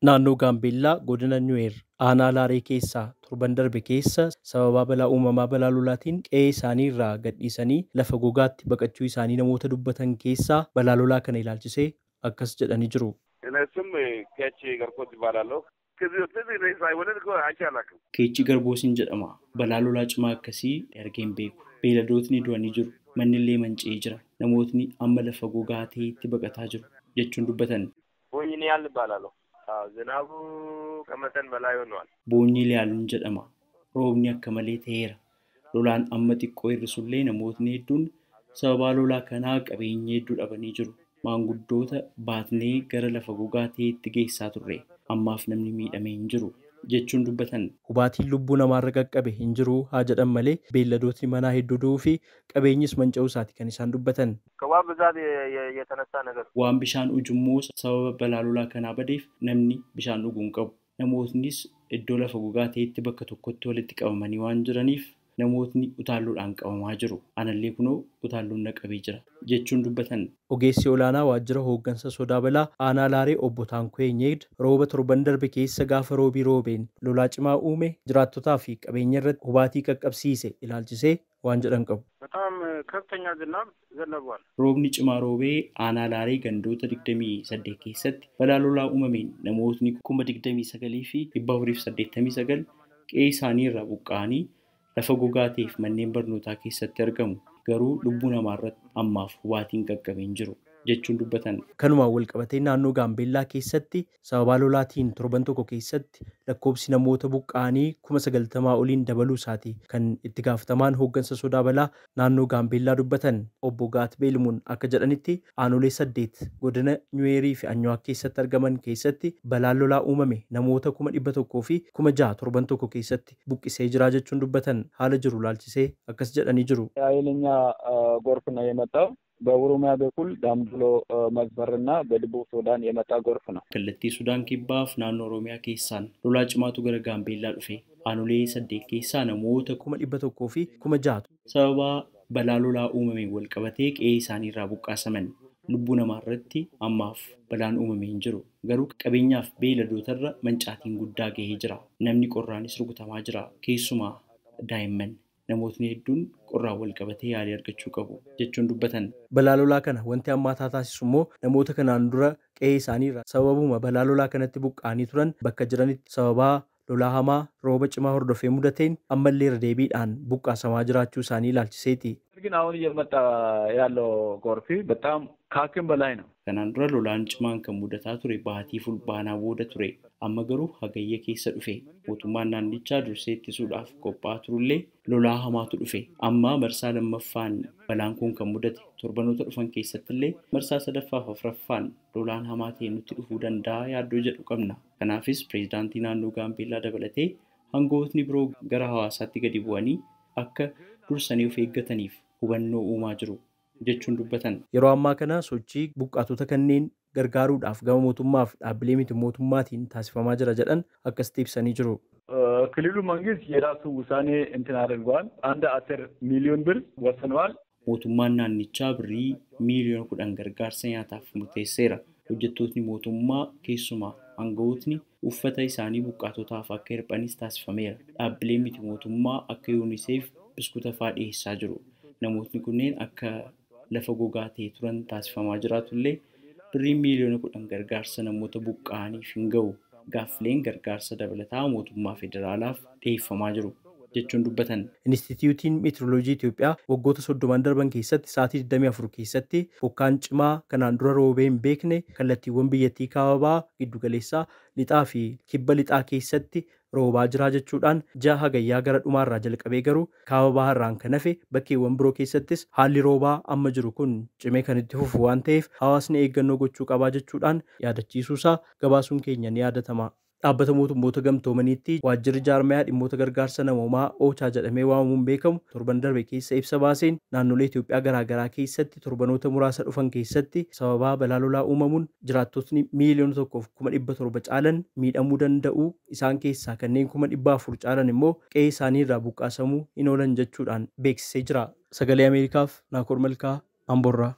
Naannoo Gaambeellaa godina Nuweer aanaa Laaree keessaa torban darbe keessa sababaa balaa uumamaa balaa lolaatiin qe'ee isaanii irraa gadhiisanii lafa gogaatti baqachuu isaanii namoota dubbatan keessaa balaa lolaa kana ilaalchisee akkas jedhanii jiru. Keechi Garboosiin jedhama. Balaa lolaa cimaa akkasii argee hin beeku. Beeyladootni du'anii jiru. Manni illee manca'ee jira. Namootni amma lafa gogaa ta'etti baqataa jiru jechuun dubbatan. Boonyi Liyaaluun jedhama. Roobni akka malee ta'eera. Lolaan amma xiqqoo hir'isullee namootni hedduun sababaa lolaa kanaa qabeenya hedduu dhabanii jiru. Maanguddoota baatnee gara lafa gogaa ta'etti geessaa turre. Ammaaf namni miidhamee hin jiru jechuun dubbatan. Hubaatiin lubbuu namaarra qaqqabe hin jiru haa jedhan malee beeyladootni manaa hedduu du'uu fi qabeenyis manca'uu isaati kan isaan dubbatan. Waan bishaan ujummoo sababa balaa lolaa kanaa badeef namni bishaan dhuguu hin qabu. Namootnis iddoo lafa gogaa ta'etti bakka tokkotti walitti qabamanii waan jiraniif namootni utaalloodhaan qabamaa jiru. Anallee kunoo utaalloon na qabee jira jechuun dubbatan. Ogeessi olaanaa waajjira hooggansa sodaa balaa aanaa Laaree obbo Taankoo Nyeed rooba torban darbe keessa gaafa roobii roobeen lolaa cimaa uume jiraattotaa fi qabeenya irratti hubaatii qaqqabsiise ilaalchisee waan jedhan qabu. Roobni cimaa roobee aanaa Laaree gandoota 28 keessatti balaa lolaa uumameen namootni 29,489 qe'ee isaanii irraa buqqa'anii lafa gogaa ta'eef manneen barnootaa keessatti argamu. Garuu lubbuu namaarratti ammaaf hubaatiin qaqqabee hin jiru jechuun dubbatan. Kanumaan wal qabatee naannoo Gaambeellaa keessatti sababaa lolaatiin torban tokko keessatti lakkoobsi namoota buqqa'anii 90,000 oliin dabaluu isaati kan itti gaafatamaan hooggansa sodaa balaa naannoo Gaambeellaa dubbatan. Obbo Gaat Beelmuun akka jedhanitti aanolee 8 godina Nyuweerii fi Anyo'aa keessatti argaman keessatti balaan lolaa uumame namoota 106,000 torban tokko keessatti buqqisee jira jechuun dubbatan. Haala jiru laalchisee akkas jedhanii jiru. ኃይለኛ ጎርፍ ነው የመጣው። በኦሮሚያ በኩል ዳምብሎ መስመርና በደቡብ ሱዳን የመጣ ጎርፍ ነው። Kallattii Sudaan Kibbaaf naannoo Oromiyaa keessaan lolaa cimaatu gara Gaambeellaa dhufe. Aanolee 8 keessaa namoota 106,000 sababa balaa lolaa uumameen wal qabatee qe'ee isaanii irraa buqqaasaman. Lubbuu namaarratti ammaaf balaan uumame hin jiru. Garuu qabeenyaaf beeyladootarra mancaatiin guddaa gahee jira. Namni qorraanis rukutamaa jira. Keessumaa daa'imman. Namootni hedduun qorraan wal qabatee yaalii argachuu qabu jechuun dubbatan. Balaa lolaa kana wanti hammaataa taasisu immoo namoota kanaan dura qe'ee isaaniirra sababuma balaa lolaa kanatti buqqa'anii turan bakka jiranitti sababaa lolaa hamaa rooba cimaa hordofee mudateen ammallee irra deebiidhaan buqqaasamaa jiraachuu isaanii ilaalchiseeti. ግን አሁን እየመጣ ያለው ጎርፍ በጣም ከአቅም በላይ ነው። Kanaan dura lolaan cimaan kan mudataa ture baatii fulbaanaa booda ture. Amma garuu hagayya keessa dhufe. Mootummaan naannichaa dursee ittisuudhaaf qophaa'aa turullee lolaa hamaatu dhufe. Amma marsaa lammaffaan balaan kun kan mudate torbanoota dhufan keessattillee marsaa sadaffaaf afuraffaan lolaan hamaa ta'e nutti dhufuu danda'a yaaddoo jedhu qabna. Kanaafis pireezidaantii naannoo Gaambeellaa dabalatee hangootni biroo gara hawaasaatti gadi bu'anii akka dursanii of eeggataniif hubannoo uumaa jiru jechuun dubbatan. Yeroo ammaa kana sochii buqqaatota kanneen gargaaruudhaaf gama mootummaaf dhaabbilee miti mootummaatiin taasifamaa jira jedhan akkasitti ibsanii jiru. ክልሉ መንግስት የራሱ ውሳኔ እንትን አድርጓል። አንድ 10 ሚሊዮን ብር ወስኗል። Mootummaan naannichaa birrii miiliyoona 10 gargaarsa nyaataaf murteesseera. Hojjettootni mootummaa keessumaa aangawootni uffata isaanii buqqaatotaaf akka hirphanis taasifameera. Dhaabbileen miti mootummaa akka UNICEF biskuta fa'aa dhiyeessaa jiru. Namootni kunneen akka lafa gogaa ta'e turan taasifamaa jiraatullee birriin miiliyoona 10 gargaarsa namoota buqqa'aniif hin ga'u. Gaaffileen gargaarsa dabalataa mootummaa federaalaaf dhiyeeffamaa jiru jechuun dubbatan. Inistituutiin Meetirooloojii Itoophiyaa waggoota 30 darban keessatti sa'aatii 24 keessatti bokkaan cimaa kanaan dura roobee hin beekne kallattiiwwan biyyattii kaabaa giddugaleessaa lixaa fi kibba lixaa keessatti roobaa jira jechuudhaan ji'a hagayyaa gara dhumaarraa jalqabee garuu kaaba baharraan kan hafe bakkeewwan biroo keessattis haalli roobaa amma jiru kun cimee kan itti fufu waan ta'eef hawaasni eeggannoo gochuu qabaa jechuudhaan yaadachiisuusaa gabaasuun keenya ni yaadatama. Dhaabbata mootummoota gamtoomaniitti waajjirri jaarmayaa dhimmoota gargaarsa namoomaa OCHA jedhamee waamamuun beekamu torban darbe keessa ibsa baaseen naannolee Itoophiyaa garaagaraa keessatti torbanoota muraasa dhufan keessatti sababaa balaa lolaa uumamuun jiraattotni 1,107,000 caalan miidhamuu danda'u. Isaan keessaa kanneen 400,000 caalan immoo qe'ee isaanii irraa buqqaasamuu hin oolan jechuudhaan beeksisee jira. Sagalee Ameerikaaf Naakoor Malkaa Amboorraa.